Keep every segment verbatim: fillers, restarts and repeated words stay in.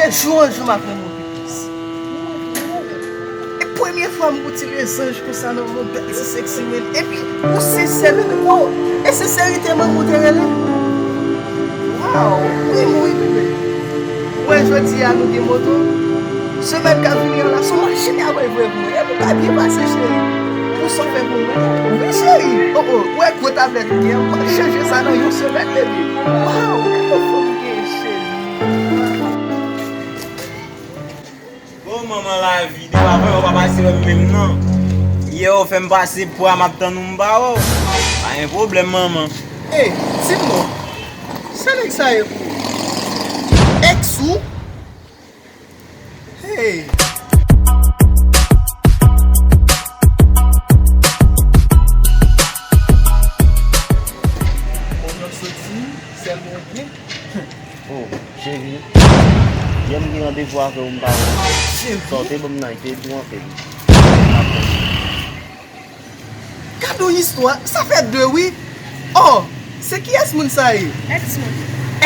Jou an jou m ap renmen w pi plis. E premye fwa m goute ti lezanj konsa nan yon bèl ti seksi men. Epi ou sensè, bebe. Wow! E senserite manmi w te rele? Wow! Wi, wi, bebe. Ou wè jodi a nou gen moto. Semèn k ap vini an la, se yon machin y ap voye pou mwen. Epi w ka byen pase, cheri. Pou sa w fè pou mwen. Wi, cheri. Oh, oh. Ou wè gwo tablèt ou gen an, m pral chanje sa nan yon semèn, bebe. Wow! Gade fanm ou genyen, cheri. Bon, manman lavi, depi avan yo pa pase wè m menm non. Yè yo fè m pase pwa, m ap tann ou m pa wè w. Pa gen pwoblèm, manman. Ey, di m non, sa nèg sa ye pou ou? Èks ou? Hey! Bon, nou soti, sèl mwen byen. Oh, cheri, yè m gen randevou avè w, m pa wè w. Cheri. Sa w te ban m nan, te tou anpil. Gad yon istwa, sa fè de wi. Oh, se kiyès moun sa ye? Èks mwen.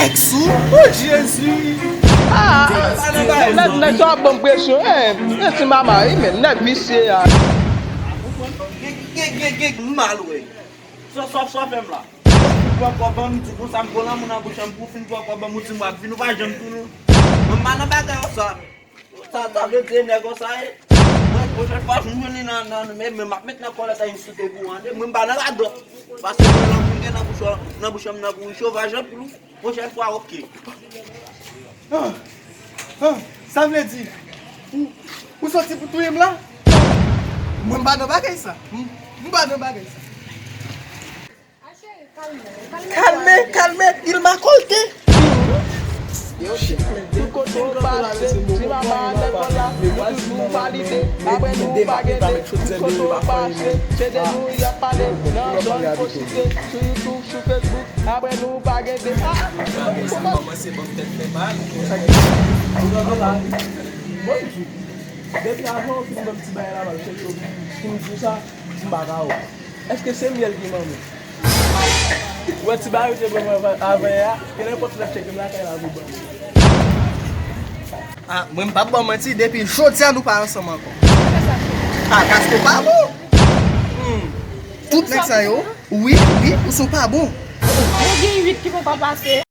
Èks ou? Oh, Jezi! Ah, nèg, nèg sa ap ban m presyon. Eh, men ti mama, wi, men nèg visye a. Gè, gè, gè, gè, m mal wè. Sa, sa, sa fè m la. Ou fin pran kòb an m, di konsa m gon lanmou nan bouch an m, pou w fin pran kòb an m, ou di m w ap vin, ou pa janm tounen. Mwen m pa nan bagay sa. Sa, sa vle di nèg konsa ye. Mwen, pwochèn fwa, si m jwenn li nan, nan, men, men m ap met nan kòlèt a insilte pou w an de. Mwen m pa nan radòt. Paske mwen lanmou m gen nan bouch an, nan bouch an m nan pou chovaj anpil wi. Pwochèn fwa, oke. Ah, ah, sa vle di, ou, ou soti pou touye m la? Mwen m pa nan bagay sa. M, m pa nan bagay sa. Kalme, kalme, il m'a colté. Tout kote w pase, ti mama a lèkòl la, nou toujou valide. Apre nou pa gen de, tout kote w pase, se de nou y ap pale. Nan zòn posite, sou YouTube, sou Facebook, apre nou pa gen de. Ah, ah, ah, kòmanse ban m tèt fè mal. Mwen di, depi avan w fin ban m ti bagay la, m ap chèche w pou m di w sa, m pa ka wè w. Èske se myèl ki manman? Ou wè ti bagay ou te ban mwen avan, avan yè a, ke nenpòt lè chèke m lakay la pou ban mwen. Ah, mwen m p ap ba w manti, depi jodi a nou pa ansanm ankò. Ah, paske w pa bon. Hmm. Tout nèg sa yo, wi, wi, ou son pa bon. Nou gen uit ki poko pase.